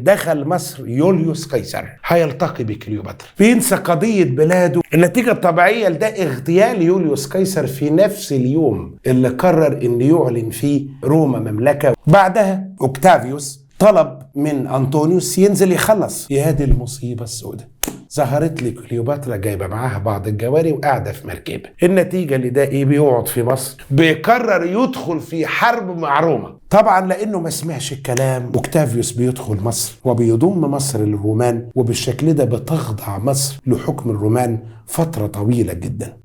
ولكن دخل مصر يوليوس قيصر، هيلتقي بكليوباترا، بينسى قضية بلاده. النتيجة الطبيعية لده اغتيال يوليوس قيصر في نفس اليوم اللي قرر انه يعلن فيه روما مملكة. بعدها اوكتافيوس طلب من أنطونيوس ينزل يخلص. يا دي المصيبة السوداء، ظهرت لي كليوباترا جايبه معاها بعض الجواري وقاعدة في مركبة. النتيجة اللي ده ايه؟ بيقعد في مصر، بيقرر يدخل في حرب مع روما. طبعا لانه ما سمعش الكلام، اوكتافيوس بيدخل مصر وبيضم مصر للرومان، وبالشكل ده بتخضع مصر لحكم الرومان فترة طويلة جدا.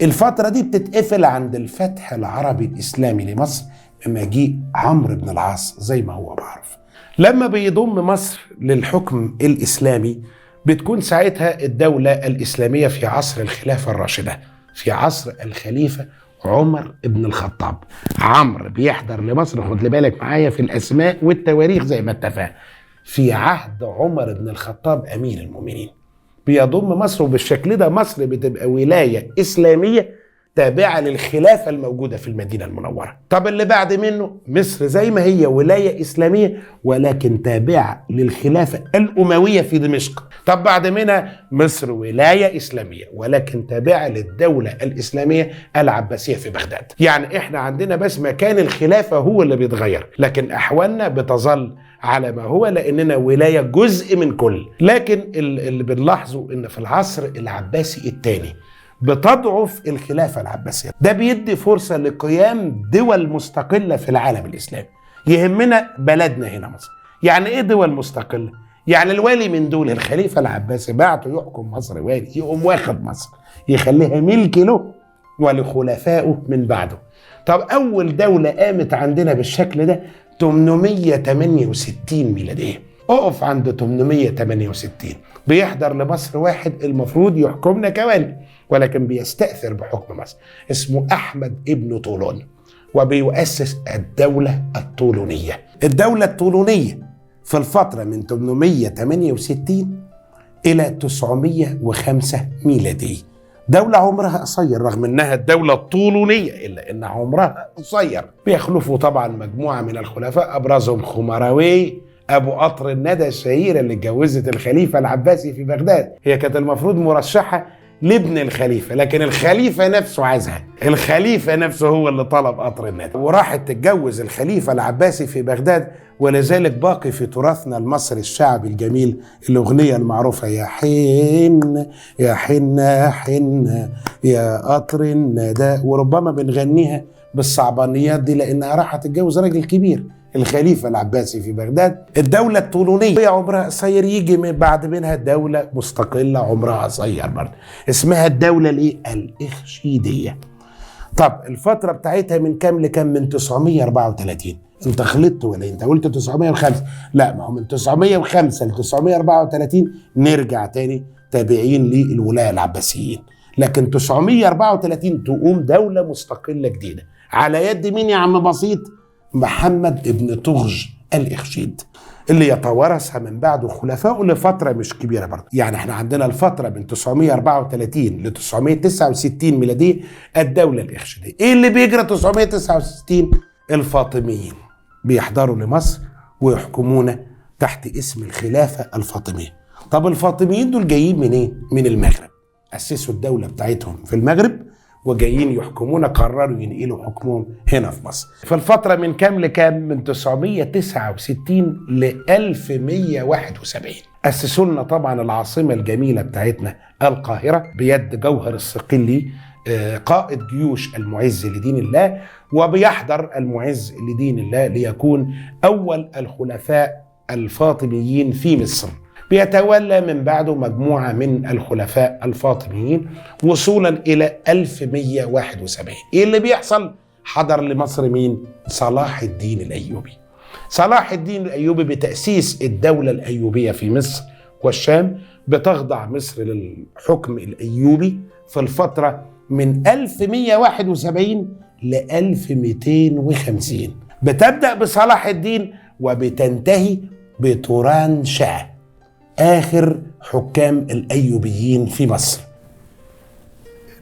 الفترة دي بتتقفل عند الفتح العربي الإسلامي لمصر بمجيء عمرو بن العاص زي ما هو معروف. لما بيضم مصر للحكم الإسلامي بتكون ساعتها الدولة الإسلامية في عصر الخلافة الراشدة، في عصر الخليفة عمر بن الخطاب. عمرو بيحضر لمصر، خد بالك معايا في الأسماء والتواريخ زي ما اتفقنا، في عهد عمر بن الخطاب أمير المؤمنين بيضم مصر، وبالشكل ده مصر بتبقى ولاية إسلامية تابعة للخلافة الموجودة في المدينة المنورة. طب اللي بعد منه مصر زي ما هي ولاية إسلامية ولكن تابعة للخلافة الأموية في دمشق. طب بعد منها مصر ولاية إسلامية ولكن تابعة للدولة الإسلامية العباسية في بغداد. يعني إحنا عندنا بس مكان الخلافة هو اللي بيتغير، لكن أحوالنا بتظل على ما هو لأننا ولاية جزء من كل. لكن اللي بنلاحظه إن في العصر العباسي الثاني بتضعف الخلافة العباسية، ده بيدي فرصة لقيام دول مستقلة في العالم الإسلامي. يهمنا بلدنا هنا مصر. يعني إيه دول مستقلة؟ يعني الوالي من دول الخليفة العباسي بعته يحكم مصر والي، يقوم واخد مصر يخليها ملك له ولخلفائه من بعده. طب أول دولة قامت عندنا بالشكل ده 868 ميلادية. اقف عند 868، بيحضر لمصر واحد المفروض يحكمنا كوالي ولكن بيستأثر بحكم مصر، اسمه أحمد ابن طولون، وبيؤسس الدولة الطولونية. الدولة الطولونية في الفترة من 868 إلى 905 ميلادية، دولة عمرها قصير رغم انها الدولة الطولونية الا ان عمرها قصير. بيخلفوا طبعا مجموعة من الخلفاء ابرزهم خمراوي ابو قطر الندى الشهيرة اللي اتجوزت الخليفة العباسي في بغداد. هي كانت المفروض مرشحة لابن الخليفة لكن الخليفة نفسه عايزها، الخليفة نفسه هو اللي طلب قطر الندى، وراحت تتجوز الخليفة العباسي في بغداد. ولذلك باقي في تراثنا المصري الشعبي الجميل الأغنية المعروفة يا حن يا حن حن يا قطر الندى، وربما بنغنيها بالصعبانيات دي لأنها راحت تتجوز راجل كبير الخليفة العباسي في بغداد. الدولة الطولونية عمرها قصير، يجي من بعد منها دولة مستقلة عمرها قصير برضه اسمها الدولة الايه؟ الإخشيدية. طب الفترة بتاعتها من كام لكام؟ من 934. انت خلطت ولا انت قلت 905؟ لا، ما هو من 905 ل 934 نرجع تاني تابعين للولاية العباسيين، لكن 934 تقوم دولة مستقلة جديدة على يد مين يا عم بسيط؟ محمد ابن طغج الإخشيد، اللي يتوارثها من بعده خلفائه لفترة مش كبيرة برضه. يعني احنا عندنا الفترة من 934 ل 969 ميلادية الدولة الإخشيدية. ايه اللي بيجرى 969؟ الفاطميين بيحضروا لمصر ويحكمونا تحت اسم الخلافة الفاطمية. طب الفاطميين دول جايين منين؟ من المغرب. أسسوا الدولة بتاعتهم في المغرب وجايين يحكمونا، قرروا ينقلوا حكمهم هنا في مصر. في الفترة من كام لكام؟ من 969 ل 1171 أسسوا لنا طبعا العاصمة الجميلة بتاعتنا القاهرة بيد جوهر الصقلي قائد جيوش المعز لدين الله، وبيحضر المعز لدين الله ليكون أول الخلفاء الفاطميين في مصر. بيتولى من بعده مجموعة من الخلفاء الفاطميين وصولا إلى 1171. إيه اللي بيحصل؟ حضر لمصر مين؟ صلاح الدين الأيوبي. صلاح الدين الأيوبي بتأسيس الدولة الأيوبية في مصر والشام، بتخضع مصر للحكم الأيوبي في الفترة من 1171 ل 1250. بتبدأ بصلاح الدين وبتنتهي بتوران شاه، آخر حكام الأيوبيين في مصر.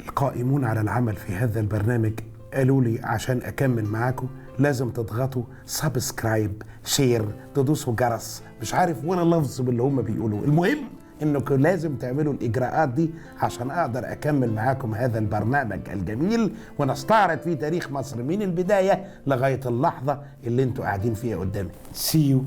القائمون على العمل في هذا البرنامج قالوا لي عشان اكمل معاكم لازم تضغطوا subscribe، share، تدوسوا جرس، مش عارف ولا لفظ باللي هم بيقولوه. المهم انكم لازم تعملوا الاجراءات دي عشان اقدر اكمل معاكم هذا البرنامج الجميل ونستعرض فيه تاريخ مصر من البداية لغاية اللحظة اللي انتوا قاعدين فيها قدامي. See you.